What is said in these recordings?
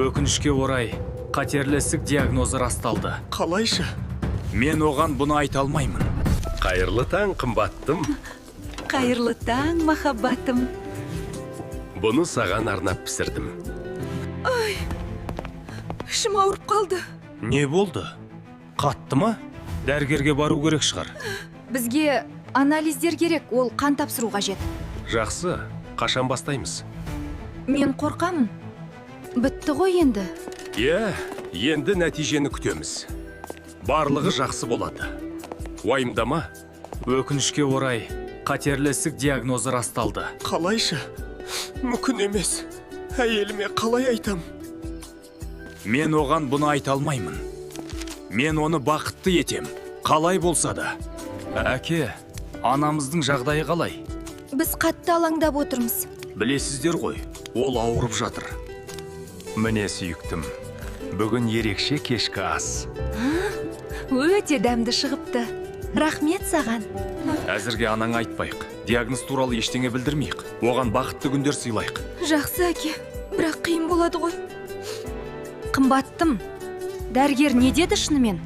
Өкінішке орай, қатерлі ісік диагнозы расталды. Қалайша? Мен оған бұны айта алмаймын. Қайырлы таң, қымбаттым. Қайырлы таң, махаббатым. Бұны саған арнап пісірдім. Ай, ішім ауырып қалды. Не болды? Қатты ма? Дәрігерге бару керек шығар. Бізге анализдер керек, ол қан тапсыру қажет. Жақсы, қашан бастаймыз? Мен қорқамын. Бітті ғой енді. Иә, енді нәтижені күтеміз. Барлығы жақсы болады. Уайымдама. Өкінішке орай, қатерлі ісік диагнозы расталды. Қалайша? Мүмкін емес. Әйеліме қалай айтам? Мен оған бұны айта алмаймын. Мен оны бақытты етем. Қалай болса да. Әке, анамыздың жағдайы қалай? Біз қатты алаңдап отырмыз. Білесіздер ғой, ол ауырып жатыр. Міне сүйіктім. Бүгін ерекше кешкі ас. Өте дәмді шығыпты. Рахмет саған. Әзірге анаңа айтпайық. Диагноз туралы ештеңе білдірмейік. Оған бақытты күндер сыйлайық. Жақсы, әке, бірақ қиын болады ғой. Қымбаттым, дәрігер не деді шынымен?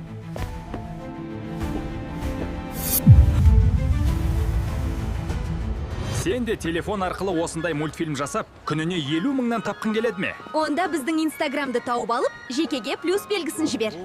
Сен де телефон арқылы осындай мультфильм жасап, күніне 50 мыңнан тапқың келеді ме? Онда біздің Инстаграмды тауып алып, жекеге плюс белгісін жібер.